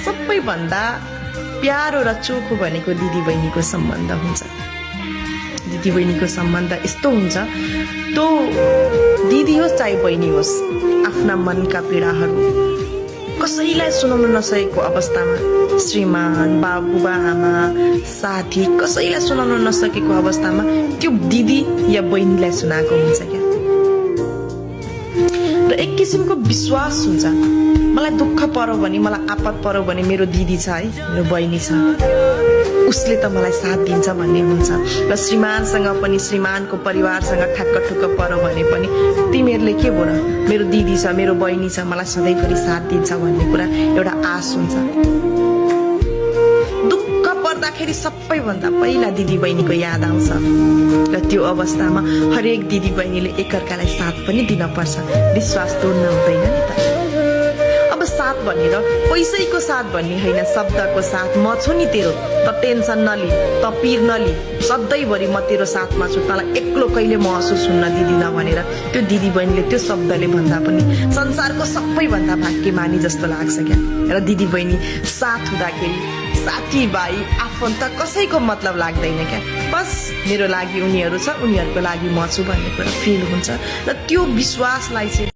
सबैभन्दा प्यारो र चोखो भनेको दिदीबहिनीको सम्बन्ध हुन्छ। दिदीबहिनीको सम्बन्ध यस्तो हुन्छ, त्यो दिदी होस् चाहे बहिनी होस्, आफ्ना मनका पीडाहरू कसैलाई सुनाउन नसकेको अवस्थामा श्रीमान, बाबुबा, आमा, साथी कसैलाई सुनाउन नसकेको अवस्थामा त्यो दिदी या बहिनीलाई सुनाएको हुन्छ क्या। र एक किसिमको विश्वास हुन्छ, मलाई दुःख पर्यो भने, मलाई आपत पर्यो भने मेरो दिदी छ है, मेरो बहिनी छ, उसले त मलाई साथ दिन्छ भन्ने हुन्छ। र श्रीमानसँग पनि, श्रीमानको परिवारसँग ठ्याक्क ठुक्क पर्यो भने पनि तिमीहरूले के बोल, मेरो दिदी छ, मेरो बहिनी छ, मलाई सधैँभरि साथ दिन्छ भन्ने कुरा एउटा आश हुन्छ। दुःख पर्दाखेरि सबैभन्दा पहिला दिदी बहिनीको याद आउँछ र त्यो अवस्थामा हरेक दिदी बहिनीले एकअर्कालाई साथ पनि दिन पर्छ, विश्वास तोड्न हुँदैन नि त। अब साथ भनेर पैसैको साथ भन्ने होइन, शब्दको साथ, म छु नि तेरो, त टेन्सन नलि, त पिर नलि, सधैँभरि म तेरो साथमा छु, तँलाई एक्लो कहिले महसुस हुन्न दिदिनँ भनेर त्यो दिदी बहिनीले त्यो शब्दले भन्दा पनि संसारको सबैभन्दा भाग्यमानी जस्तो लाग्छ क्या। र दिदी बहिनी साथ हुँदाखेरि साथीभाइ आफन्त कसैको मतलब लाग्दैन क्या, बस मेरो लागि उनीहरू छ, उनीहरूको लागि म छु भन्ने कुरा फिल हुन्छ। र त्यो विश्वासलाई चाहिँ